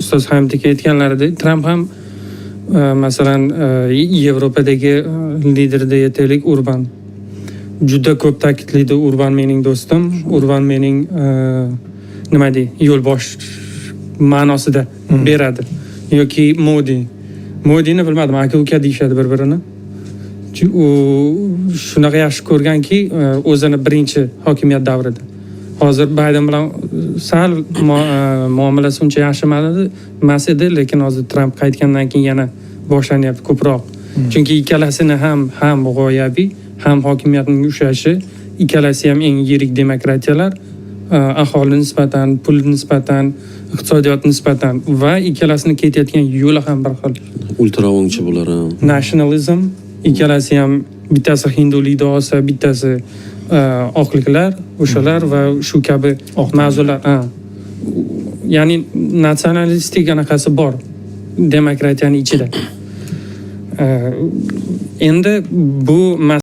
ustoz Hamid aka aytganlaridek, Tramp ham masalan, Yevropadagi lider deb aytaylik, Urban juda ko'p ta'kidlaydi: "Urban mening do'stim, Urban mening nima dey, yo'lbosh ma'nosida beradi". Yoki Modi, Modini bilmadim, aka uka deyishadi bir birini. U shunaqa yaxshi ko'rganki, o'zini birinchi hokimiyat davrida. Hozir Bayden bilan sal muomalasi uncha yaxshi emas edi, lekin hozir Tramp qaytgandan keyin yana boshlanyapti ko'proq, chunki ikkalasini ham g'oyaviy, ham hokimiyatning ushlashi, ikkalasi ham eng yirik demokratiyalar, aholi nisbatan, pul nisbatan, iqtisodiyot nisbatan, va ikkalasini ketayotgan yo'li ham bir xil. Ultra o'ngchi bular ham. Nationalism ikkalasi ham, bittasi hindulikni olsa, bittasi oqliklar o'shalar va shu kabi Oq mavzular, ha. Ya'ni natsionalistik anaqasi bor demokratiyani ichida. Endi bu